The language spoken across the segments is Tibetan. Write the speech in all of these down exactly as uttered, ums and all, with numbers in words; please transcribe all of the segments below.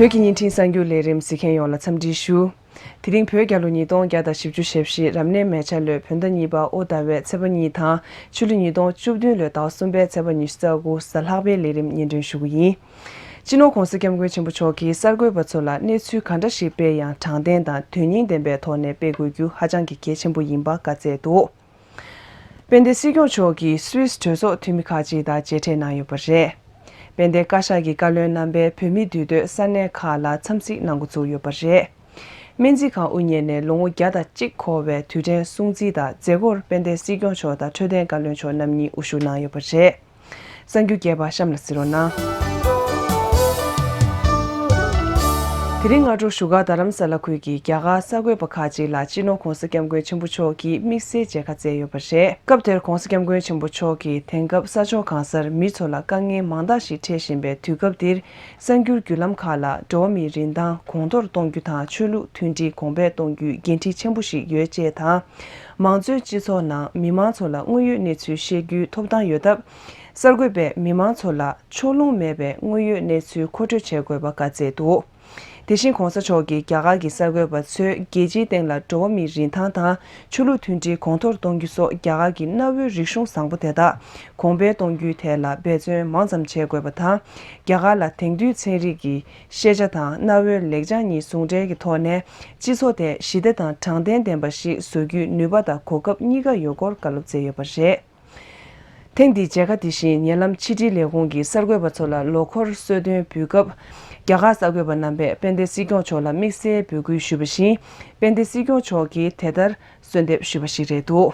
བོད་ཀྱི་བརྙན་འཕྲིན་གསར་འགྱུར་ལས་རིམ་གཟིགས་མཁན་ཡོངས་ལ་འཚམས་འདྲི་ཞུ། དེ་རིང་བོད་རྒྱལ་ལོ་ཉིས་སྟོང་བརྒྱ་དང་བཞི་བཅུ་ཞེ་བཞི་རབ་གནས་མེ་བྱ་ལོའི་བོད་ཟླ་གཉིས་པ་དབོ་ཟླ་བའི་ཚེས་པ་གཉིས་དང་ཕྱི་ལོ་ཉིས་སྟོང་བཅུ་བདུན་ལོའི་ཟླ་བ་གསུམ་པའི་ཚེས་པ་ཉི་ཤུ་རྩ་དགུ་གཟའ་ལྷག་པའི་ལས་རིམ་སྙན་སྒྲོན་ཞུ་གི་ཡིན། སྤྱི་ནོར་༧གོང་ས་༧སྐྱབས་མགོན་ཆེན་པོ་མཆོག་གིས་གསར་འགོད་པ་ཚོ་ལ་གནས་ཚུལ་ག་འདྲ་ཞིག་སྤེལ་ཡང་དྲང་བདེན་དང་དོན་སྙིང་ལྡན་པའི་ཐོག་ནས་སྤེལ་དགོས་རྒྱུ་ཧ་ཅང་གི་གལ་ཆེན་པོ་ཡིན་པ་བཀའ་སྩལ་འདུག་དཔལ་ལྡན་སྲིད་སྐྱོང་མཆོག་གིས་སུད་སི་གྲོས་ཚོགས་འཐུས་མི་ཁག་ཅིག་དང་མཇལ་འཕྲད་གནང་ཡོད་པ་རེད། དཔལ་ལྡན་བཀའ་ཤག་གི་བཀའ་བློན་རྣམ་པས་བོད་མིའི་འདུས་སྡོད་ས་གནས་ཁག་ལ་འཚམས་གཟིགས་གནང་འགོ་ཚུགས་ཡོད་པ་རེད། སྨན་རྩིས་ཁང་དབུ་བརྙེས་ནས་ལོ་ངོ་བརྒྱ་དང་གཅིག་འཁོར་བའི་དུས་དྲན་སྲུང་བརྩི་དང་མཛད་སྒོར་དཔལ་ལྡན་སྲིད་སྐྱོང་མཆོག་དང་འཕྲོད་བསྟེན་བཀའ་བློན་མཆོག་རྣམ་གཉིས་དབུ་བཞུགས་གནང་ཡོད་པ་རེད། གསར་འགྱུར་རྒྱས་པ་གཤམ་ལ་གཟིགས་རོགས་གནང་། དེ་རིང་སྔ་དྲོ་བཞུགས་སྒར་རྡ་རམ་ས་ལ་ཁུལ་གྱི་རྒྱ་གར་གསར་འགོད་པ་ཁག་ཅིག་ལ་སྤྱི་ནོར་༧གོང་ས་༧སྐྱབས་མགོན་ཆེན་པོ་མཆོག་གིས་དམིགས་བསལ་མཇལ་ཁ་བསྩལ་ཡོད་པ་རེད། སྐབས་དེར་༧གོང་ས་༧སྐྱབས་མགོན་ཆེན་པོ་མཆོག་གིས་དེང་སྐབས་ས་ཕྱོགས་གང་སར་མི་ཚོ་ལ་དཀའ་ངལ་མང་དག་ཞིག་འཕྲད་བཞིན་པའི་དུས་སྐབས་འདིར། གསར་འགྱུར་བརྒྱུད་ལམ་ཁག་ལ་འགྲོ་བ་མིའི་རིན་ཐང་གོང་མཐོར་གཏོང་རྒྱུ་དང་ཆོས་ལུགས་མཐུན་སྒྲིལ་གོང་འཕེལ་གཏོང་རྒྱུའི་འགན་འཁྲི་ཆེན་པོ་ཞིག་ཡོད་ཅེས་དང་། མང་གཙོའི་སྤྱི་ཚོགས་ནང་མི་མང་ཚོ་ལ་དངོས་ཡོད་གནས་ཚུལ་ཤེས་རྒྱུའི་ཐོབ་ཐང་ཡོད་སྟབས། གསར་འགོད་པས་མི་མང་ཚོ་ལ་ཕྱོགས་ལྷུང་མེད་པའི་དངོས་ཡོད་གནས་ཚུལ་མཁོ་སྤྲོད་བྱེད་དགོས་པ་བཀའ་སྩལ་འདུག་དེ་བཞིན་༧གོང་ས་མཆོག་གིས་རྒྱ་གར་གྱི་གསར་འགོད་པ་ཚོས་རྒྱལ་སྤྱིའི་སྟེང་ལ་འགྲོ་བ་མིའི་རིན་ཐང་དང་ཆོས་ལུགས་མཐུན་སྒྲིལ་གོང་མཐོར་གཏོང་རྒྱུ་སོགས་རྒྱ་གར་གྱི་གནའ་བོའི་རིག་གཞུང་བཟང་པོ་དེ་དག་གོང་འཕེལ་གཏོང་རྒྱུའི་ཐད་ལ་འབད་བརྩོན་མང་ཙམ་བྱེད་དགོས་པ་དང་། རྒྱ་གར་ལ་དེང་དུས་ཚན་རིག་གི་ཤེས་བྱ་དང་གནའ་བོའི་ལེགས་བྱང་གཉིས་ཟུང་འབྲེལ་གྱི་ཐོག་ནས་སྤྱི་ཚོགས་དེ་ཞི་བདེ་དང་དྲང་བདེན་ལྡན་པ་ཞིག་བཟོ་རྒྱུའི་ནུས་པ་དང་གོ་སྐབས་གཉིས་ཀ་ཡོད་སྐོར་བཀའ་སློབ་སྩལ་ཡོད་པ་རེད། ཐེངས་འདིའི་མཇལ་ཁ་དེ་བཞིན་ཉེ་ལམ་ཕྱི་དྲིལ་ལས་ཁུངས་ཀྱིས་གསར་འགོད་པ་ཚོ་ལ་ལོ་འཁོར་གསོལ་སྟོན་འབུལ་སྐབས། རྒྱ་གར་གསར་འགོད་པ་རྣམ་པས་དཔལ་ལྡན་སྲིད་སྐྱོང་མཆོག་ལ་དམིགས་བསལ་འབོད་སྐུལ་ཞུས་པ་བཞིན། དཔལ་ལྡན་སྲིད་སྐྱོང་མཆོག་གིས་དེ་ལྟར་གསོལ་འདེབས་ཞུས་པ་ཞིག་རེད་འདུག་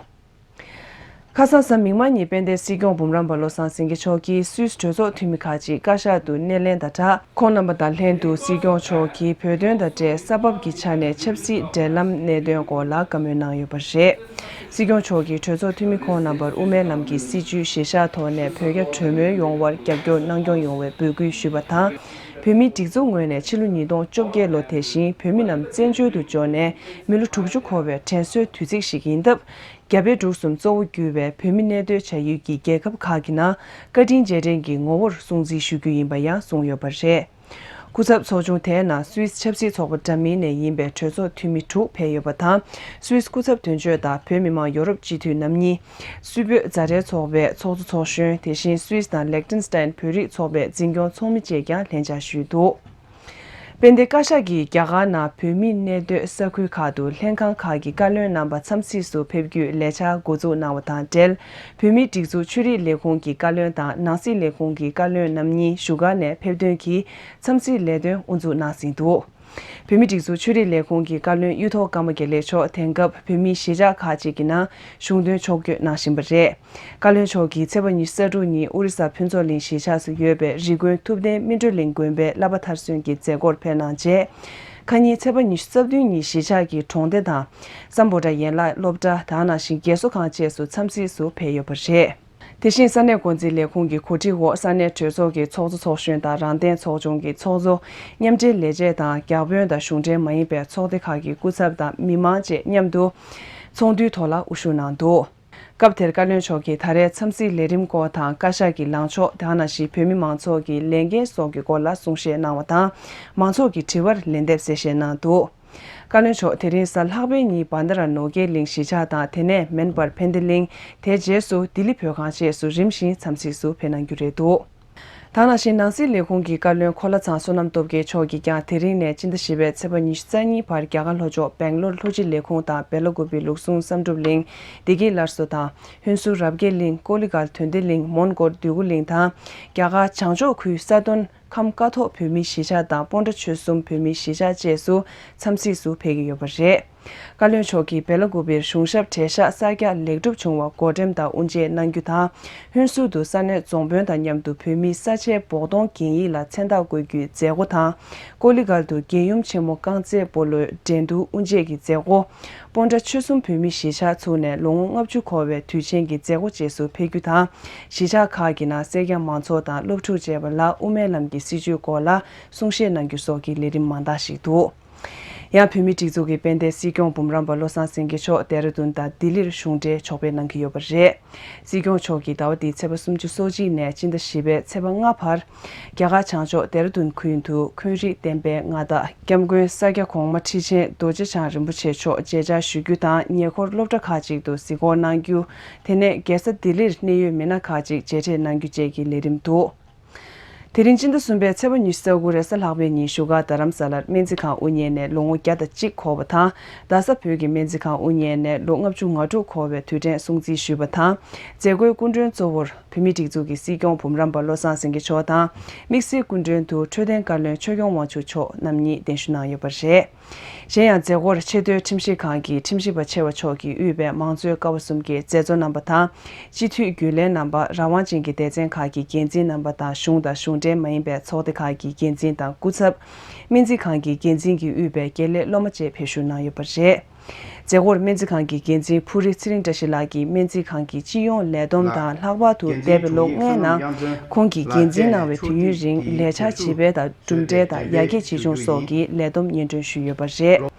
ཁ་སང་གཟའ་མིག་དམར་ཉིན་དཔལ་ལྡན་སྲིད་སྐྱོང་འབུམ་རམས་པ་བློ་བཟང་སེང་གེ་མཆོག་གིས་སུད་སི་གྲོས་ཚོགས་འཐུས་མི་ཁག་ཅིག་བཀའ་ཤག་ཏུ་སྣེ་ལེན་དང་སྦྲགས། ཁོང་རྣམ་པ་དང་ལྷན་དུ་སྲིད་སྐྱོང་མཆོག་གིས་བོད་དོན་དང་འབྲེལ་ས་བབ་ཀྱི་ཆ་ནས་ཆབ་སྲིད་འབྲེལ་ལམ་གནད་དོན་སྐོར་ལ་བཀའ་མོལ་གནང་ཡོད་པ་རེད། སྲིད་སྐྱོང་མཆོག་གིས་གྲོས་ཚོགས་འཐུས་མི་ཁོང་རྣམ་པར་དབུ་མའི་ལམ་གྱི་སྲིད་བྱུས་གཞིར་བཞག་ཐོག་ནས་བོད་རྒྱ་གྲོས་མོལ་ཡོང་བར་རྒྱབ་སྐྱོར་གནང་སྐྱོང་ཡོང་བའི་འབོད་སྐུལ་ཞུས་པ་དང་། བོད་མིའི་སྒྲིག་འཛུགས་ངོས་ནས་ཕྱི་ལོ་ཉིས་སྟོང་བཅོ་བརྒྱད་ལོ་དེ་བཞིན་བོད་མི་རྣམས་བཙན་བྱོལ་དུ་འབྱོར་ནས་མི་ལོ་དྲུག་ཅུ་འཁོར་བའི་དྲན་གསོའི་དུས་ཚིགས་ཤིག་ཡིན་སྟབས། རྒྱ་བལ་འབྲུག་གསུམ་གཙོ་བོ་གྱུར་བའི་བོད་མི་གནས་སྡོད་བྱ་ཡུལ་གྱི་རྒྱལ་ཁབ་ཁག་གི་ནང་བཀའ་དྲིན་རྗེས་དྲན་གྱི་ངོ་བོར་སྲུང་བརྩི་ཞུ་རྒྱུ་ཡིན་པ་ཡང་གསུངས་ཡོད་པ་རེད། སྐུ་ཚབ་ཚོགས་ཆུང་དེའི་ནང་སུད་སི་ཆབ་སྲིད་ཚོགས་པ་འདྲ་མིན་ནས་ཡིན་པའི་གྲོས་ཚོགས་འཐུས་མི་དྲུག་ཕེབས་ཡོད་པ་དང་། སུད་སི་སྐུ་ཚབ་དོན་གཅོད་དང་བོད་མི་མང་ཡོ་རོབ་སྤྱི་འཐུས་རྣམ་གཉིས། སུད་བོད་མཛའ་འབྲེལ་ཚོགས་པའི་ཚོགས་གཙོ་ཚོགས་གཞོན། དེ་བཞིན་སུད་སི་དང་ལེག་ཏེན་སི་ཏན་བོད་རིགས་ཚོགས་པའི་འཛིན་སྐྱོང་ཚོགས་མི་བཅས་ཀྱང་ལྷན་བཅར་ཞུས་འདུག་དཔལ་ལྡན་བཀའ་ཤག་གིས་རྒྱ་གར་ནང་བོད་མི་གནས་སྡོད་ས་ཁུལ་ཁག་ཏུ་ལྷན་ཁང་ཁག་གི་བཀའ་བློན་རྣམ་པ་འཚམས་གཟིགས་སུ་ཕེབས་རྒྱུའི་ལས་འཆར་འགོ་འཛུགས་གནང་བ་དང་འབྲེལ། བོད་མིའི་སྒྲིག་འཛུགས་ཆོས་རིག་ལས་ཁུངས་ཀྱི་བཀའ་བློན་དང་ནང་སྲིད་ལས་ཁུངས་ཀྱི་བཀའ་བློན་རྣམ་གཉིས་བཞུགས་སྒར་ནས་ཕེབས་ཐོན་གྱིས་འཚམས་གཟིགས་ལས་དོན་དབུ་འཛུགས་གནང་ཟིན་འདུག་བོད་མིའི་སྒྲིག་འཛུགས་ཆོས་རིག་ལས་ཁུངས་ཀྱི་བཀའ་བློན་གཡུ་ཐོག་ཀརྨ་དགེ་ལེགས་མཆོག་དེང་སྐབས་བོད་མིའི་གཞིས་ཆགས་ཁག་ཅིག་གི་ནང་གཞུང་དོན་ཕྱོགས་བསྐྱོད་གནང་བཞིན་པ་རེད། བཀའ་བློན་མཆོག་གིས་ཚེས་པ་ཉི་ཤུ་རྩ་དྲུག་ཉིན་ཨོ་རི་ས་ཕུན་ཚོགས་གླིང་གཞིས་ཆགས་སུ་ཡོད་པའི་རི་ཀོན་ཐུབ་བསྟན་སྨིན་གྲོལ་གླིང་དགོན་པའི་བསླབ་པ་མཐར་སོན་གྱི་མཛད་སྒོར་ཕེབས་གནང་རྗེས། ཁ་ཉིན་ཚེས་པ་ཉི་ཤུ་རྩ་བདུན་ཉིན་གཞིས་ཆགས་ཀྱི་གྲོང་སྡེ་དང་སམ་བྷོ་ཊ་ཡན་ལག་སློབ་གྲྭ་དང་ནང་བཞིན་རྒས་གསོ་ཁང་བཅས་སུ་འཚམས་གཟིགས་སུ་ཕེབས་ཡོད་པ་རེད། དེ་བཞིན་ས་གནས་འགོ་འཛིན་ལས་ཁུངས་ཀྱི་གོ་སྒྲིག་འོག་ས་གནས་གྲོས་ཚོགས་ཀྱི་ཚོགས་གཙོ་ཚོགས་གཞོན་དང་རང་བདེན་ཚོགས་ཆུང་གི་ཚོགས་གཙོ། མཉམ་འབྲེལ་ལས་བྱེད་དང་། བརྒྱ་དཔོན་དང་གཞུང་འབྲེལ་མ་ཡིན་པའི་ཚོགས་སྡེ་ཁག་གི་སྐུ་ཚབ་དང་མི་མང་བཅས་མཉམ་དུ་ཚོགས་འདུའི་ཐོག་ལ་དབུ་བཞུགས་གནང་འདུག་སྐབས་དེར་བཀའ་བློན་མཆོག་གིས་ད་རེས་འཚམས་གཟིགས་ལས་རིམ་སྐོར་དང་། བཀའ་ཤག་གི་ལངས་ཕྱོགས་དེ་ནང་བཞིན་བོད་མི་མང་ཚོགས་ཀྱི་ལས་འགན་སོགས་ཀྱི་སྐོར་ལ་གསུང་བཤད་གནང་བ་དང་། མང་ཚོགས་ཀྱི་དྲི་བར་ལན་འདེབས་གསལ་བཤད་གནང་འདུག་བཀའ་བློན་མཆོག་དེ་རིང་གཟའ་ལྷག་པའི་ཉིན་བན་དྷ་ར་ནོར་རྒྱས་གླིང་གཞིས་ཆགས་དང་། དེ་ནས་མེན་པར་ཕན་བདེ་གླིང་། དེ་རྗེས་སུ་ལྡི་ལི་བོད་ཁང་བཅས་སུ་རིམ་བཞིན་འཚམས་གཟིགས་སུ་ཕེབས་གནང་རྒྱུ་རེད་འདུག་ད་ནང་བཞིན་ནང་སྲིད་ལས་ཁུངས་ཀྱི་བཀའ་བློན་འཁོར་ལྷ་ཚང་བསོད་ནམས་སྟོབས་རྒྱས་མཆོག་གིས་ཀྱང་དེ་རིང་ནས་སྤྱི་ཟླ་བཞི་པའི་ཚེས་པ་ཉི་ཤུ་རྩ་གཉིས་བར་རྒྱ་གར་ལྷོ་ཕྱོགས་སྦེང་ལོར་ལྷོ་སྤྱི་ལས་ཁུངས་དང་། སྦེ་ལ་ཀུ་པེ་ལུགས་ཟུང་བསམ་གྲུབ་གླིང་། བདེ་སྐྱིད་སླར་གསོ་དང་། ཧུན་སུར་རབ་རྒྱས་གླིང་། ཀོ་ལི་གྷལ་དོན་ལྡན་གླིང་། མོན་གྷོར་འདོད་རྒུ་གླིང་དང་། རྒྱ་གར་བྱང་ཕྱོགས་ཁུལ་ས་དོན་ཁམས་ཀ་ཐོག་བོད་མིའི་གཞིས་ཆགས་དང་། སྤོན་ཊ་ཆོལ་གསུམ་བོད་མིའི་གཞིས་ཆགས་བཅས་སུ་འཚམས་གཟིགས་སུ་ཕེབས་ཀྱི་ཡོད་པ་རེད། བཀའ་བློན་མཆོག་གིས་སྦེ་ལ་ཀུ་པེར་གཞུང་ཞབས་གྲལ་བཤགས་གསར་རྒྱག་ལེགས་གྲུབ་བྱུང་བར་བགོ་འགྲེམས་དང་དབུ་འབྱེད་གནང་རྒྱུ་དང་། ཧུན་སུར་དུ་ས་གནས་རྫོང་དཔོན་དང་མཉམ་དུ་བོད་མིའི་ས་ཆའི་བོགས་གཏོང་གན་ཡིག་ལ་མཚན་རྟགས་བཀོད་རྒྱུའི་མཛད་སྒོ་དང་། ཀོ་ལི་གྷལ་དུ་རྒྱལ་ཡུམ་ཆེན་མོ་རྐང་རྩེད་སྤོ་ལོའི་འགྲན་བསྡུར་དབུ་འབྱེད་ཀྱི་མཛད་སྒོ། སྤོན་ཊ་ཆོལ་གསུམ་བོད་མིའི་གཞིས་ཆགས་ཚུགས་ནས་ལོ་ངོ་ལྔ་བཅུ་འཁོར་བའི་དུས་ཆེན་གྱི་མཛད་སྒོ་བཅས་སུ་ཕེབས་རྒྱུ་དང་། གཞིས་ཆགས་ཁག་གི་ནང་སེར་སྐྱ་མང་ཚོགས་དང་སློབ་ཕྲུག་བཅས་པ་ལ་དབུ་མའི་ལམ་གྱི་སྲིད་བྱུས་སྐོར་ལ་གསུང་བཤད་གནང་རྒྱུ་སོགས་ཀྱི་ལས་རིམ་མང་དག་ཞིག་འདུག་ཡང་བོད་མིའི་སྒྲིག་འཛུགས་ཀྱི་དཔལ་ལྡན་སྲིད་སྐྱོང་འབུམ་རམས་པ་བློ་བཟང་སེང་གེ་མཆོག་ལྡེ་ར་ལྡུན་དང་ལྡི་ལིར་གཞུང་འབྲེལ་ཕྱོགས་ཕེབས་གནང་གི་ཡོད་པ་རེད། སྲིད་སྐྱོང་མཆོག་གིས་ཟླ་བ་འདིའི་ཚེས་པ་སུམ་ཅུ་སོ་གཅིག་ནས་སྤྱི་ཟླ་བཞི་པའི་ཚེས་པ་ལྔ་བར། རྒྱ་གར་བྱང་ཕྱོགས་ལྡེ་ར་ལྡུན་ཁུལ་དུ་འཁོན་རིགས་བསྟན་པའི་མངའ་བདག་སྐྱབས་མགོན་ས་སྐྱ་གོང་མ་ཁྲི་ཆེན་རྡོ་རྗེ་འཆང་རིན་པོ་ཆེ་མཆོག་མཇལ་བཅར་ཞུ་རྒྱུ་དང་ཉེ་འཁོར་སློབ་གྲྭ་ཁག་ཅིག་ཏུ་གཟིགས་སྐོར་གནང་རྒྱུ། དེ་ནས་རྒྱལ་ས་ལྡི་ལིར་གནད་ཡོད་མི་སྣ་ཁག་ཅིག་མཇལ་འཕྲད་གནང་རྒྱུ་བཅས་ཀྱི་ལས་རིམ་འདུག་དེ་རིང་སྤྱི་ཟླ་གསུམ་པའི་ཚེས་པ་ཉི་ཤུ་རྩ་དགུ་རེས་གཟའ་ལྷག་པའི་ཉིན་བཞུགས་སྒར་རྡ་རམ་ས་ལར་སྨན་རྩིས་ཁང་དབུ་བརྙེས་ནས་ལོ་ངོ་བརྒྱ་དང་གཅིག་འཁོར་བ་དང་། རྡ་ས་བོད་ཀྱི་སྨན་རྩིས་ཁང་དབུ་བརྙེས་ནས་ལོ་ལྔ་བཅུ་ང་དྲུག་འཁོར་བའི་དུས་དྲན་སྲུང་བརྩི་ཞུས་པ་དང་། མཛད་སྒོའི་སྐུ་མགྲོན་གཙོ་བོར་བོད་མིའི་སྒྲིག་འཛུགས་ཀྱི་སྲིད་སྐྱོང་འབུམ་རམས་པ་བློ་བཟང་སེང་གེ་མཆོག་དང་། དམིགས་བསལ་སྐུ་མགྲོན་དུ་འཕྲོད་བསྟེན་བཀའ་བློན་ཆོས་སྐྱོང་དབང་ཕྱུག་མཆོག་རྣམ་གཉིས་གདན་ཞུ་གནང་ཡོད་པ་རེད། གཞན་ཡང་མཛད་སྒོར་ཆེས་མཐོའི་ཁྲིམས་ཞིབ་ཁང་གི་ཁྲིམས་ཞིབ་པ་ཆེ་བ་མཆོག་གིས་དབུས་པའི་མང་གཙོའི་ཀ་བ་གསུམ་གྱི་མཛད་གཙོ་རྣམ་པ་དང་། སྤྱི་འཐུས་རྒྱུན་ལས་རྣམ་པ། རང་དབང་ཅན་གྱི་སྡེ་ཚན་ཁག་གི་འགན་འཛིན་རྣམ་པ་དང་གཞུང་དང་གཞུང་འབྲེལ་མ་ཡིན་པའི་ཚོགས་སྡེ་ཁག་གི་འགན་འཛིན་དང་སྐུ་ཚབ། སྨན་རྩིས་ཁང་གི་འགན་འཛིན་གྱིས་དབུས་པའི་དགེ་ལས་སློབ་མ་བཅས་ཕེབས་ཞུགས་གནང་ཡོད་པ་རེད། མཛད་སྒོར་སྨན་རྩིས་ཁང་གི་འགན་འཛིན་ཕུ་རི་ཚེ་རིང་བཀྲ་ཤིས་ལགས་ཀྱིས་སྨན་རྩིས་ཁང་གི་སྤྱི་ཡོངས་ལས་བསྡོམས་དང་། ལྷག་པར་དུ་འདས་པའི་ལོ་ལྔའི་ནང་ཁོང་གིས་འགན་འཛིན་གནང་བའི་དུས་ཡུན་རིང་ལས་འཆར་ཇི་སྤེལ་དང་། གྲུབ་འབྲས་དང་ཡར་རྒྱས་ཇི་བྱུང་སོགས་ཀྱི་ལས་བསྡོམས་སྙན་སྒྲོན་ཞུས་ཡོད་པ་རེད།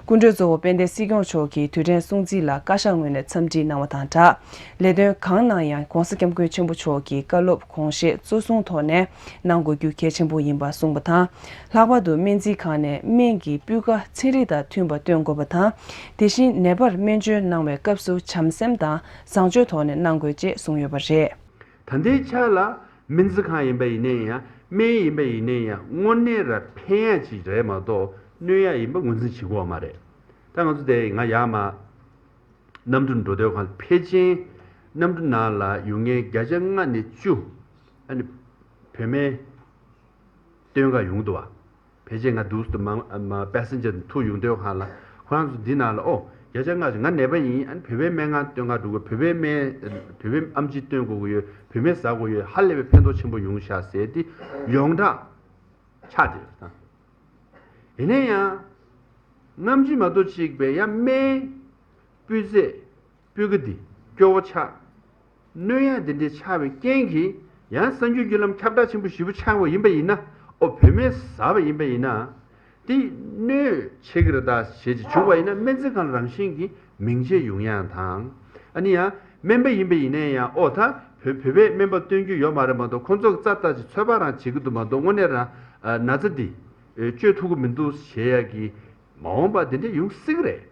སྐུ་མགྲོན་གཙོ་བོ་དཔལ་ལྡན་སྲིད་སྐྱོང་མཆོག་གིས་དུས་དྲན་སྲུང་བརྩི་ལ་བཀའ་ཤག་ངོས་ནས་འཚམས་འདྲི་གནང་བ་དང་སྦྲགས། ལས་དོན་གང་གནང་ཡང་༸གོང་ས་༸སྐྱབས་མགོན་ཆེན་པོ་མཆོག་གི་བཀའ་སློབ་དགོངས་བཞེས་གཙོ་བཟུང་ཐོག་ནས་གནང་དགོས་རྒྱུ་གལ་ཆེན་པོ་ཡིན་པ་གསུངས་པ་དང་། ལྷག་པར་དུ་སྨན་རྩིས་ཁང་ནས་སྨན་གྱི་སྤུས་ཀ་ཚན་རིག་དང་མཐུན་པ་སྟོན་དགོས་པ་དང་། དེ་བཞིན་ནད་པར་སྨན་བཅོས་གནང་བའི་སྐབས་སུ་བྱམས་སེམས་དང་བཟང་སྤྱོད་ཐོག་ནས་གནང་དགོས་ཅེས་གསུངས་ཡོད་པ་རེད། ད་ལྟའི་ཆ་ལ་སྨན་རྩིས་ཁང་ཡིན་པ་ཡིན་ནའི་ཡང་སྨན་ཡིན་པ་ཡིན་ནའི་ཡང་དངོས་གནས་ར་ཕན་ཡག་ཅིག་རེད་མ་གཏོགས་གནོད་ཡག་ཡིན་པ་ངོས་འཛིན་བྱེད་དགོས་པ་མ་རེད། ད་ང་ཚོ་དེ་ང་ཡར་མར་གནམ་གྲུ་འགྲོ་དུས་སྒང་ཕལ་ཆེར་གནམ་གྲུ་ནང་ལ་ཡོང་མཁན་བརྒྱ་ཆ་ལྔ་ནས་བཅུ་ཨ་ནི་བོད་སྨན་སྟོན་ག་ཡོང་གི་འདུག་བ། ཕལ་ཆེར་ང་འདུག་སེ་མ་མ་པེ་སེན་ཇར་ཐུག་ཡོང་དུས་སྒང་ལ་ཁོ་རང་ཚོ་འདི་ནང་ལ་ཨོ་བརྒྱ་ཆ་ལྔ་ཞིག་ང་ནད་པ་ཡིན། ཨ་ནི་བོད་པའི་སྨན་ཁང་སྟོན་ག་འགྲོ་དགོས། བོད་པའི་སྨན་བོད་པའི་ཨེམ་ཆི་སྟོན་དགོས་ཀྱི་ཡོད། བོད་སྨན་ཟ་དགོས་ཡོད། ཧ་ལས་པའི་ཕན་ཐོགས་ཆེན་པོ་ཡོང་ཤག་ཟེར་ཏེ་ཡོངས་གྲགས་ཆགས་བསྡད་ཡོད་ད། ཡིན་ན་ཡང་། སྔ་ཕྱི་མ་གཏོགས་གཅིག་པའི་ཡང་སྨན་སྤུས་ཚད་སྤུས་ཀ་འདི་སྐྱོ་བོ་ཆགས། གནོད་ཡག་འདི་འདྲའི་ཆགས་པའི་རྐྱེན་གྱིས་ཡང་གསར་འགྱུར་བརྒྱུད་ལམ་ཁྱབ་བསྒྲགས་ཆེན་པོ་ཞེ་པོ་ཆགས་པ་ཡིན་པ་ཡིན་ན། ཨོ་བོད་སྨན་ཟ་བ་ཡིན་པ་ཡིན་ན། དེ་གནོད་བྱེད་ཀྱི་རེད་ད་ཞེས་ཅིག་བྱུང་བ་ཡིན་ན་སྨན་རྩིས་ཁང་རང་བཞིན་གྱིས་མིང་ཆད་ཡོང་ཡག་དང་། ཨ་ནི་ཡང་སྨན་པ་ཡིན་པ་ཡིན་ནའི་ཡང་ཨོ་ད་བོད་བོད་པའི་སྨན་པ་སྟོན་རྒྱུ་ཡོད་མ་རེད་མ་གཏོགས་ཁོང་ཚོ་གི་རྩ་ལྟ་ཅིག་ཚོད་དཔག་རང་བྱེད་ཀྱི་འདུག་མ་གཏོགས་དངོས་གནས་རང་ན་ཚ་འདི་བཅོས་ཐུབ་ཀྱི་མི་འདུག་ཞེས་ཡག་གི་མ་འོངས་པ་འདི་འདྲ་ཡོང་སྲིད་ཀྱི་རེད།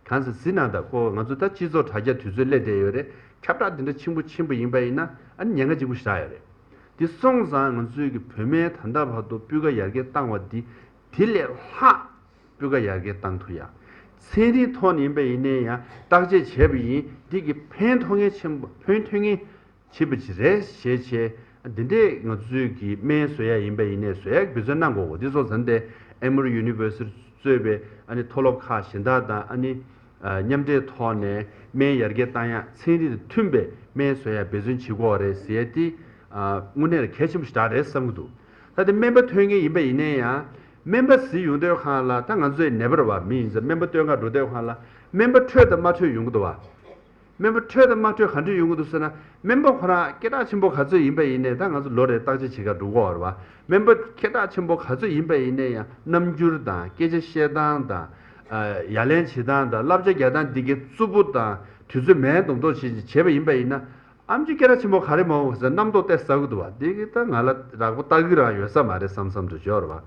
གང་ཟེར་ཟིན་ན་ད་ཁོ་ང་ཚོ་ད་སྤྱི་ཚོགས་དྲ་རྒྱ་དུས་ཚོད་སླེབས་བསྡད་ཡོད་རེད། ཁྱབ་བསྒྲགས་འདི་འདྲ་ཆེན་པོ་ཕྱིན་པ་ཡིན་པ་ཡིན་ན་ཨ་ནི་ཉེན་ཁ་ཆེན་པོ་ཞིག་ཆགས་ཡོད་རེད། འདི་སོང་ཙང་ང་ཚོའི་གི་བོད་སྨན་ད་ལྟ་བར་དུ་སྤུས་ཀ་ཡར་རྒྱས་བཏང་བ་འདི་དེ་ལས་ལྷག་སྤུས་ཀ་ཡར་རྒྱས་བཏང་ཐུབ་ཡ། ཚན་རིག་ཐོག་ནས་ཡིན་པ་ཡིན་ནའི་ཡང་བརྟག་དཔྱད་བྱས་པ་ཡིན། འདི་གི་ཕན་ཐོགས་མཁན་ཆེན་པོ་ཕན་ཐོགས་མཁན་བྱེད་པ་ཅིག་རེད་ཞེས་བྱས། འདི་འདྲས་ང་ཚོའི་གི་སྨན་བཟོ་ཡ་ཡིན་པ་ཡིན་ནའི་བཟོ་ཡ་འབད་བརྩོན་གནང་དགོས་གོ། འདི་སོང་ཙང་དེ་Emory University གཙོས་པའི་ཨ་ནི་མཐོ་སློབ་ཁག་གཞན་དག་དང་ཨ་ནི་མཉམ་འབྲེལ་ཐོག་ནས་སྨན་ཡར་རྒྱས་བཏང་ཡ་ཚན་རིག་དང་མཐུན་པའི་སྨན་བཟོ་ཡ་འབད་བརྩོན་བྱེད་དགོས་རེད་ཟེར་ཡ་དེ་དངོས་གནས་ལ་གལ་ཆེན་པོ་ཞིག་རེད་བསམ་གྱི་འདུག་ད་དེ་སྨན་པ་ཐོན་མཁན་ཡིན་པ་ཡིན་ནའི་ཡང་སྨན་པ་ཟིན་ཡོང་དུས་སྒང་ལ་ད་ང་ཚོའི་ནད་པ་རེད་བ། མི་ཡིན་ཙང་སྨན་པ་སྟོན་ག་འགྲོ་དུས་སྒང་ལ་སྨན་པ་འཕྲོད་དང་མ་འཕྲོད་ཡོང་གི་འདུག་བ། སྨན་པ་འཕྲོད་དང་མ་འཕྲོད་ག་འདྲ་ཡོང་གི་འདུག་ཟེར་ན། སྨན་པ་ཁོ་རང་སྐད་གྲགས་ཆེན་པོ་ག་ཚོད་ཡིན་པ་ཡིན་ནའི་ད་ང་ཚོ་ལོ་རེ་བརྟག་དཔྱད་བྱེད་ག་འགྲོ་གི་ཡོད་རེད་བ། སྨན་པ་སྐད་གྲགས་ཆེན་པོ་ག་ཚོད་ཡིན་པ་ཡིན་ནའི་ཡང་རྣམ་འགྱུར་དང་སྐད་ཆ་བཤད་སྟངས་དང་། ཡ་ལན་བྱེད་སྟངས་དང་བསླབ་བྱ་རྒྱག་སྟངས་འདི་གའི་རྩུབ་པོ་དང་དུས་ཚོད་མེད་མདོག་མདོག་བྱེད་བྱེད་པ་ཡིན་པ་ཡིན་ན། ཨེམ་ཆི་སྐད་གྲགས་ཆེན་པོ་ག་རེ་མ་འོང་ཟེར་རྣམ་རྟོག་བལྟས་ཟ་གི་འདུག་བ། འདི་གི་ད་ང་ལ་རག་པ་ལྟ་གི་རང་ཡོད་ས་མ་རེད་བསམ་བསམ་དུ་འཇོག་རེད་བ།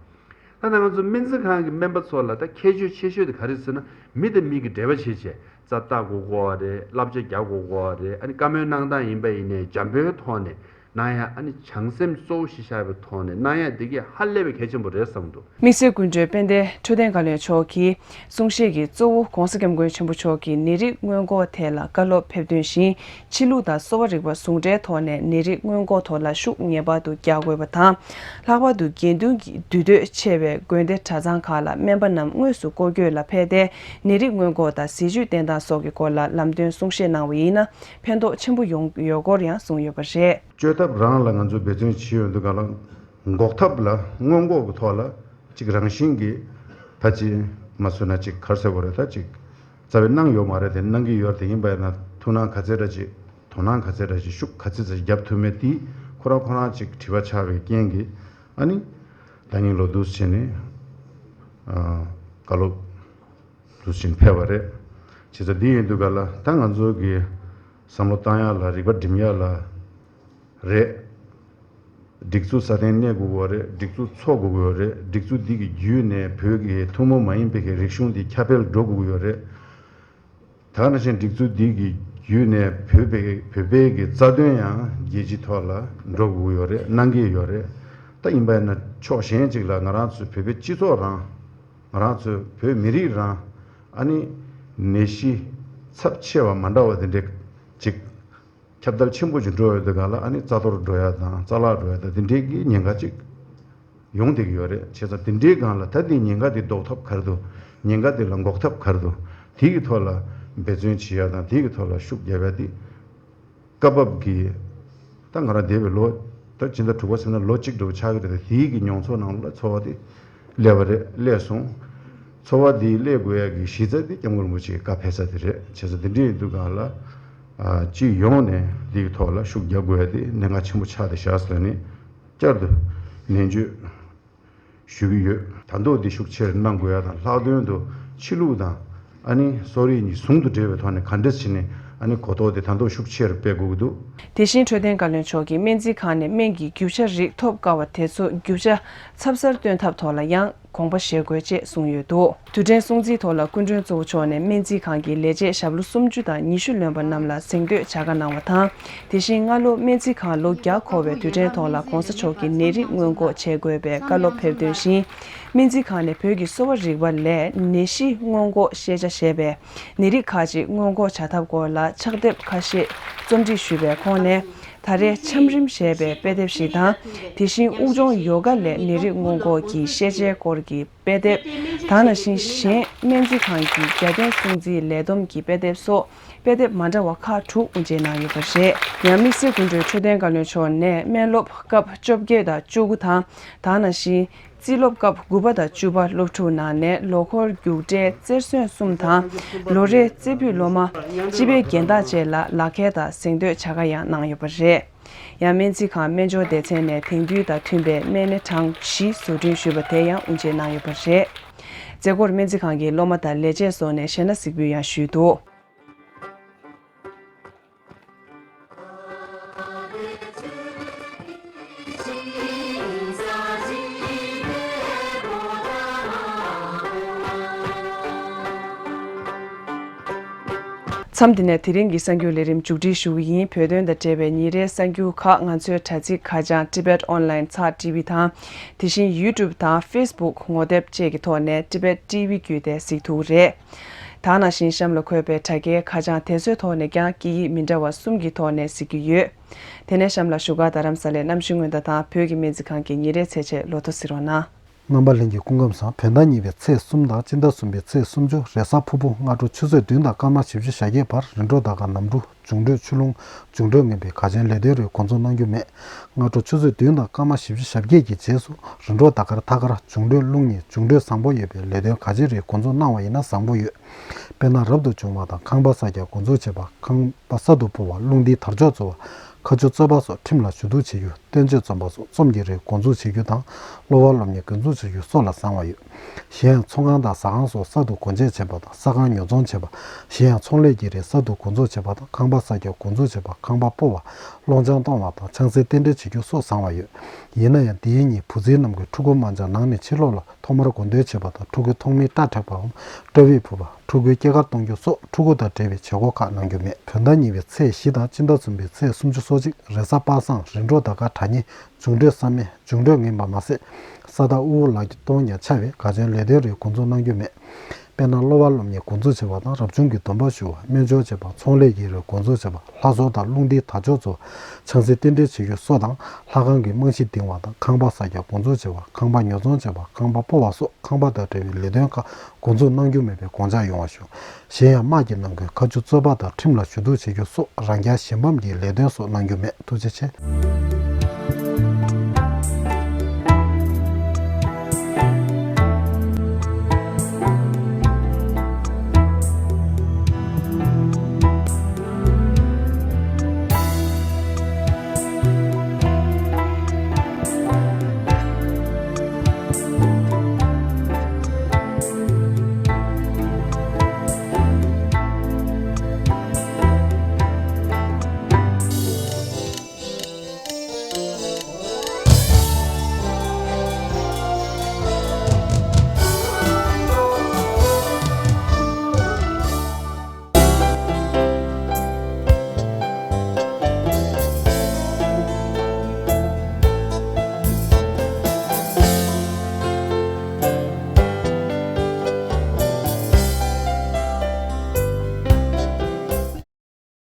ད་ནང་ང་ཚོ་སྨན་རྩིས་ཁང་གི་སྨན་པ་ཚོ་ལ་ད་ཁྱད་ཆོས་ཆེ་ཤོས་དེ་ག་རེ་ཟེར་ན། མི་དང་མི་གི་འབྲེལ་བ་བྱེད་བྱས་རྩ་བལྟ་དགོས་ཀྱི་ཡོད་རེད། བསླབ་བྱ་རྒྱག་དགོས་ཀྱི་ཡོད་རེད། ཨ་ནི་བཀའ་མོལ་གནང་སྟངས་ཡིན་པ་ཡིན་ནའི་འཇམ་པོའི་ཐོག་ནས་གནང་ཡ། ཨ་ནི་བྱང་སེམས་གཙོ་བོ་གཞི་བཞག་པའི་ཐོག་ནས་གནང་ཡ་འདི་གས་ཧ་ལས་པའི་གལ་ཆེན་པོ་རེད་བསམ་འདུག་དམིགས་བསལ་སྐུ་མགྲོན་དཔལ་ལྡན་འཕྲོད་བསྟེན་བཀའ་བློན་མཆོག་གིས་གསུང་བཤད་ཀྱི་གཙོ་བོ་༸གོང་ས་༸སྐྱབས་མགོན་ཆེན་པོ་མཆོག་གིས་ནད་རིགས་སྔོན་འགོག་ཐད་ལ་བཀའ་སློབ་ཕེབས་དོན་བཞིན། ཕྱི་ལུགས་དང་གསོ་བ་རིག་པ་ཟུང་འབྲེལ་ཐོག་ནས་ནད་རིགས་སྔོན་འགོག་ཐོག་ལ་ཤུགས་ངེས་པར་དུ་རྒྱག་དགོས་པ་དང་། ལྷག་པར་དུ་དགེ་འདུན་གྱི་འདུས་སྡོད་ཆེ་བའི་དགོན་སྡེ་གྲྭ་ཚང་ཁག་ལ་སྨན་པ་རྣམས་དངོས་སུ་སྐོར་སྐྱོད་ལ་ཕེབས་ཏེ་ནད་རིགས་སྔོན་འགོག་དང་ཟས་བཅུད་བསྟེན་སྟངས་སོགས་ཀྱི་སྐོར་ལ་ལམ་སྟོན་གསུང་བཤད་གནང་བ་ཡིན་ན་ཕན་ཐོགས་ཆེན་པོ་ཡོང་ཡོད་སྐོར་ཡང་གསུངས་ཡོད་པ་རེད། བཅོས་ཐབས་རང་ལ་ང་ཚོས་འབད་བརྩོན་བྱེད་ཡོང་དུས་སྒང་ལ་འགོག་ཐབས་ལ་སྔོན་འགོག་གི་ཐོག་ལ་ཅིག་རང་བཞིན་གྱིས་ད་ཅིག་མ་བཟོས་ན་ཅིག་ག་རེ་ཟེར་དགོས་རེད། ད་ཅིག་རྩ་བའི་གནང་ཡོད་མ་རེད་དེ། གནང་གི་ཡོད་རེད་དེ། ཡིན་པ་ཡིན་ན་ཐུགས་སྣང་ག་ཚད་འདྲ་ཅིག་དོ་སྣང་ག་ཚད་འདྲ་ཅིག་ཤུགས་ག་ཚད་ཙམ་བརྒྱབ་ཐུབ་མེད་དེ་ཁོ་རང་ཁོ་རང་ཅིག་དྲི་བ་ཆགས་པའི་རྐྱེན་གྱིས་ཨ་ནི་ད་ཉིན་ལོ་འདུག་བྱས་ནས་བཀའ་སློབ་ དུ་ཕྱིན་ཕེབས་པ་རེད། བྱས་ཙང་འདི་ཡིན་དུས་ག་ལ་ད་ང་ཚོ་གི་བསམ་བློ་བཏང་ཡག་ལ་རིག་པ་སྒྲིམ་ཡག་ལ་རེད། སྒྲིག་འཛུགས་སྲ་བརྟན་གནས་དགོས་ཀྱི་ཡོད་རེད། སྒྲིག་འཛུགས་འཚོ་དགོས་ཀྱི་ཡོད་རེད། སྒྲིག་འཛུགས་འདི་གི་བརྒྱུད་ནས་བོད་ཀྱི་ཐུན་མོང་མ་ཡིན་པའི་གི་རིག་གཞུང་འདི་ཁྱབ་སྤེལ་འགྲོ་དགོས་ཀྱི་ཡོད་རེད། ད་ག་ནང་བཞིན་སྒྲིག་འཛུགས་འདི་གི་བརྒྱུད་ནས་བོད་པའི་བོད་པའི་གི་རྩ་དོན་ཡང་རྒྱལ་སྤྱིའི་ཐོག་ལ་འགྲོ་དགོས་ཀྱི་ཡོད་རེད། གནང་གི་ཡོད་རེད། ད་ཡིན་པ་ཡིན་ན་ཕྱོགས་གཞན་ཅིག་ལ་ང་རང་ཚོའི་བོད་པའི་སྤྱི་ཚོགས་རང་ང་རང་ཚོའི་བོད་མི་རིགས་རང་ཨ་ནི་ནད་གཞི་ཚབས་ཆེ་བ་མ་འདྲ་བ་དེ་འདྲས་ཅིག་ཁྱབ་གདལ་ཆེན་པོ་ཅིག་འགྲོ་ཡོད་དུས་ག་ལ་ཨ་ནི་རྩ་གཏོར་འགྲོ་ཡ་དང་རྩ་བརླག་འགྲོ་ཡ་དང་དེ་འདྲའི་གི་ཉེན་ཁ་ཅིག་ཡོང་བསྡད་ཀྱི་ཡོད་རེད། བྱས་ཙང་དེ་འདྲའི་སྒང་ལ་ད་དེ་ཉེན་ཁ་དེ་ཟློག་ཐབས་ག་རེ་འདུག་ཉེན་ཁ་དེ་ལ་འགོག་ཐབས་ག་རེ་འདུག་དེ་གི་ཐོག་ལ་འབད་བརྩོན་བྱེད་ཡ་དང་དེ་གི་ཐོག་ལ་ཤུགས་རྒྱབ་ཡ་དེ་སྐབས་བབ་ཀྱི་ད་ང་རང་འདས་པའི་ལོ་ད་ཕྱི་ཟླ་དྲུག་པ་ཟེར་ན་ལོ་གཅིག་འགྲོ་ཆགས་ཀྱི་རེད། དེའི་གི་མྱོང་ཚོར་ནང་ལ་ཚོར་བ་དེ་སླེབས་པ་རེད། སླེབས་སོང་། ཚོར་བ་དེ་སླེབས་དགོས་ཡ་གི་གཞི་རྩ་དེ་སྐྱབས་མགོན་རིན་པོ་ཆེ་གི་བཀའ་ཕེབས་ས་དེ་རེད། བྱས་ཙང་དེ་འདྲ་ཡིན་དུས་སྒང་ལ་ཨ་སྤྱི་ཡོངས་ནས་འདི་གི་ཐོག་ལ་ཤུགས་རྒྱབ་དགོས་ཡ་དེ་གནད་འགག་ཆེན་པོ་ཆགས་བསྡད་བཞག་ཟེར་ནས་བསྐྱར་དུ་ནན་བརྗོད་ཞུ་གི་ཡོད། ད་དུང་འདི་ཤུགས་ཆེར་གནང་དགོས་ཡ་དང་ལྷག་དོན་དུ་ཕྱི་ལུགས་དང་ཨ་ནི་གསོ་རིག་གཉིས་ཟུང་དུ་འབྲེལ་བའི་ཐོག་ནས་ག་འདྲས་བྱས་ནས་ཨ་ནི་གོ་རྟོགས་དེ་ད་དུང་ཤུགས་ཆེར་སྤེལ་དགོས་ཀྱི་འདུག་དེ་བཞིན་འཕྲོད་བསྟེན་བཀའ་བློན་མཆོག་གིས་སྨན་རྩིས་ཁང་ནས་སྨན་གྱི་རྒྱུ་ཆ་རིགས་ཐོབ་དཀའ་བ་དེ་ཚོ་རྒྱུ་ཆ་ཚབ་གསར་བཏོན་ཐབས་ཐོག་ལ་ཡང་དགོངས་པ་བཞེས་དགོས་ཅེས་གསུངས་ཡོད་འདུག་དུས་དྲན་སྲུང་བརྩིའི་ཐོག་ལ་སྐུ་མགྲོན་གཙོ་བོ་མཆོག་ནས་སྨན་རྩིས་ཁང་གི་ལས་བྱེད་ཞབས་ལོ་སུམ་ཅུ་དང་ཉི་ཤུ་ལོན་པ་རྣམས་ལ་གཟེངས་བསྟོད་བྱ་དགའ་གནང་བ་དང་། དེ་བཞིན་སྔ་ལོ་སྨན་རྩིས་ཁང་ལོ་བརྒྱ་འཁོར་བའི་དུས་དྲན་ཐོག་ལ་༧གོང་ས་མཆོག་གིས་ནད་རིགས་སྔོན་འགོག་བྱེད་དགོས་པའི་བཀའ་སློབ་ཕེབས་དོན་བཞིན། སྨན་རྩིས་ཁང་ནས་བོད་ཀྱི་གསོ་བ་རིག་པ་ལས་ནད་གཞི་སྔོན་འགོག་ཤེས་བྱ་ཞེས་པའི་ནད་རིགས་ཁག་ཅིག་སྔོན་འགོག་བྱ་ཐབས་སྐོར་ལ་ཕྱག་དེབ་ཁ་ཤས་རྩོམ་སྒྲིག་ཞུས་པའི་ཁོངས་ནས། ད་རེས་འཆམ་རིམ་ཞེས་པའི་དཔེ་དེབ་ཞིག་དང་། དེ་བཞིན་དབུགས་སྦྱོང་ཡོ་ག་ལས་ནད་རིགས་སྔོན་འགོག་གི་ཤེས་བྱའི་སྐོར་གྱི་དཔེ་དེབ། ད་ནང་བཞིན་གཞན་སྨན་རྩིས་ཁང་གི་རྒྱལ་བསྟན་སྲུང་བརྩིའི་ལས་བསྡོམས་ཀྱི་དཔེ་དེབ་སོགས་དཔེ་དེབ་མ་འདྲ་བ་ཁག་དྲུག་དབུ་འབྱེད་གནང་ཡོད་པ་རེད། ཡང་དམིགས་བསལ་སྐུ་མགྲོན་འཕྲོད་བསྟེན་བཀའ་བློན་མཆོག་ནས་སྨན་སློབ་སྐབས་བཅོ་བརྒྱད་དང་བཅུ་དགུ་དང་། ད་ནང་བཞིན་རྩིས་སློབ་སྐབས་དགུ་པ་དང་བཅུ་པ་སློབ་ཕྲུག་ནང་ནས་ལོ་འཁོར་རྒྱུགས་སྤྲོད་རྩེར་སོན་གསུམ་དང་། ལོ་རེའི་རྩེ་ཕུད་སློབ་མ་སྤྱི་པའི་རྒན་བདག་བཅས་ལ་ལག་འཁྱེར་དང་གཟེངས་བསྟོད་བྱ་དགའ་ཡང་གནང་ཡོད་པ་རེད། ཡང་སྨན་རྩིས་ཁང་སྨན་སྦྱོར་སྡེ་ཚན་ནས་དེང་དུས་དང་མཐུན་པའི་སྨན་སྣེ་གྲངས་བཞི་བཟོ་སྐྲུན་ཞུས་པ་དེ་ཡང་དབུ་འབྱེད་གནང་ཡོད་པ་རེད། མཛད་སྒོར་སྨན་རྩིས་ཁང་གི་སློབ་མ་དང་ལས་བྱེད་སོགས་ནས་གཞས་སྣ་གཟིགས་འབུལ་ཡང་ཞུས་འདུག་མཚམས་འདི་ནས་དེ་རིང་གི་གསར་འགྱུར་ལས་རིམ་མཇུག་སྒྲིལ་ཞུ་གི་ཡིན། བོད་དོན་དང་འབྲེལ་བའི་ཉིན་རེའི་གསར་འགྱུར་ཁག་ང་ཚོའི་དྲ་ཚིགས་ཁ་བྱང་Tibet Online ཚགས་ཊི་ཝི་དང་། དེ་བཞིན་YouTube དང་Facebook ངོ་དེབ་བཅས་ཀྱི་ཐོག་ནས་Tibet T V བརྒྱུད་དེ་གཟིགས་ཐུབ་ཀྱི་རེད། ད་ནང་བཞིན་གཤམ་ལ་འཁོད་པའི་དྲ་རྒྱའི་ཁ་བྱང་དེ་ཚོའི་ཐོག་ནས་ཀྱང་སྐད་ཡིག་མི་འདྲ་བ་གསུམ་གྱི་ཐོག་ནས་གཟིགས་ཀྱི་ཡོད། དེ་ནས་གཤམ་ལ་བཞུགས་སྒར་རྡ་རམ་ས་ལའི་གནམ་གཤིས་སྔོན་བརྡ་དང་བོད་ཀྱི་སྨན་རྩིས་ཁང་གི་ཉིན་རེའི་ཚེས་ཆེན་ལོ་ཐོ་གཟིགས་རོགས་གནང་། རྣམ་པ་ལྷན་རྒྱས་སྐུ་ཁམས་བཟང་། བོད་ཟླ་གཉིས་པའི་ཚེས་གསུམ་དང་སྤྱི་ཟླ་གསུམ་པའི་ཚེས་སུམ་ཅུ་རེས་གཟའ་ཕུར་བུ་སྔ་དྲོ་ཆུ་ཚོད་བདུན་དང་སྐར་མ་བཞི་བཅུ་ཞེ་བརྒྱད་བར་རིམ་གྲོ་དར་དཀར་གནམ་གྲུ་འབྱུང་འཕྲོད་ཆུ་ཀླུང་འབྱུང་འཕྲོད་ངན་པའི་ག་ཅན་ལས་དོན་རེ་འགོ་འཛུགས་གནང་རྒྱུ་མེད། སྔ་དྲོ་ཆུ་ཚོད་བདུན་དང་སྐར་མ་བཞི་བཅུ་ཞེ་བརྒྱད་ཀྱི་རྗེས་སུ་རིམ་གྲོ་དར་དཀར་ཐད་ཀར་འབྱུང་འཕྲོད་ཀླུང་གཉིས་འབྱུང་འཕྲོད་བཟང་པོ་ཡོད་པའི་ལས་དོན་ག་ཅི་རེ་འགོ་འཛུགས་གནང་བ་ཡིན་ན་བཟང་པོ་ཡོད། དཔེར་ན་རབ་ཏུ་བྱུང་བ་དང་ཁང་པ་གསར་རྒྱག་འགོ་འཛུགས་བྱེད་པ། ཁང་པ་གསར་དུ་སྤོ་བ། རླུང་རྟའི་དར་ལྕོག་བཙུགས་པ། མཁའ་སྤྱོད་རྩོད་པ་སོགས་ཁྲིམས་ལ་ཞུ་གཏུག་བྱེད་རྒྱུ། བསྟན་བཅོས་རྩོམ་པ་སོགས་རྩོམ་གྱི་རིགས་འགོ་འཛུགས་བྱེད་རྒྱུ་དང་། གློ་བ་སློབ་གཉེར་འགོ་འཛུགས་བྱེད་རྒྱུ་སོགས་ལ་བཟང་བ་ཡོད། གཞན་ཡང་ཚོང་ཁང་དང་ཟ་ཁང་སོགས་གསར་དུ་སྒོ་འབྱེད་བྱེད་པ་དང་ཟ་ཁང་ཉོ་ཚོང་བྱེད་པ། གཞན་ཡང་ཚོང་ལས་ཀྱི་རིགས་གསར་དུ་འགོ་འཛུགས་བྱེད་པ་དང་ཁང་པ་གསར་རྒྱག་འགོ་འཛུགས་བྱེད་པ། ཁང་པ་སྤོ་བ། སློང་ཆང་གཏོང་བ་དང་ཆང་སའི་རྟེན་འབྲེལ་བྱེད་རྒྱུ་སོགས་བཟང་བ་ཡོད། ཡིན་ན་ཡང་དེའི་ཉིན་བུ་ཚའི་རྣམས་ཀྱིས་ཕྲུ་གུ་དམར་འབྱར་ནང་ནས་ཕྱི་ལོགས་ལ་ཐོག་མར་གོ་འདོན་བྱེད་པ་དང་ཕྲུ་གུའི་ཐོག་མའི་སྐྲ་བྲེག་པའམ་སྐྲ་དབྱིབས་ཕུད་པ། ཕྲུ་གུའི་སྐྱེས་སྐར་གཏོང་རྒྱུ་སོགས་ཕྲུ་གུ་དང་འབྲེལ་བའི་བྱེད་སྒོ་ཁག་གནང་རྒྱུ་མེད། བོད་ཟླ་གཉིས་པའི་ཚེས་བཞི་དང་སྤྱི་ཟླ་གསུམ་པའི་ཚེས་སུམ་ཅུ་སོ་གཅིག་རེས་གཟའ་པ་སངས་རིམ་གྲོ་དར་དཀར་གྲ་སྙིང་འབྱུང་འཕྲོད་བསམ་མེད་འབྱུང་འཕྲོད་ངན་པ་མ་ཟད། ས་བདག་དབུལ་པོ་ལག་གི་གཏོང་ཡང་ཆ་བའི་ག་ཅན་ལས་དོན་རེ་འགོ་འཛུགས་གནང་རྒྱུ་མེད། དཔེར་ན་གློ་བ་སློབ་གཉེར་འགོ་འཛུགས་བྱེད་པ་དང་རབ་བྱུང་གི་སྡོམ་པ་ཞུ་བ། སྨན་སྦྱོར་བྱེད་པ། ཚོང་ལས་ཀྱི་རིགས་འགོ་འཛུགས་བྱེད་པ། ལྷ་གསོལ་དང་རླུང་རྟའི་དར་ལྕོག་བཙུགས་པ། ཆང་སའི་རྟེན་འབྲེལ་བྱེད་རྒྱུ་སོགས་དང་ལྷ་ཁང་གི་རྨང་གཞི་འདིང་བ་དང་ཁང་པ་གསར་རྒྱག་འགོ་འཛུགས་བྱེད་པ། ཁང་པ་ཉོ་ཚོང་བྱེད་པ། ཁང་པ་སྤོ་བ་སོགས་ཁང་པ་དང་འབྲེལ་བའི་ལས་དོན་ཁག་འགོ་འཛུགས་གནང་རྒྱུ་མེད་པའི་དགོངས་འཇགས་ཡོང་བ་ཞུ། གཞན་ཡང་དམག་གི་ནང་ཁུལ་ཁ་མཆུ་རྩོད་པ་དང་ཁྲིམས་ལ་ཞུ་གཏུག་བྱེད་རྒྱུ་སོགས་རང་རྐྱ་གཞན་ཕམ་གྱི་ལས་དོན་སོགས་གནང་རྒྱུ་མེད། ཐུགས་རྗེ་ཆེ།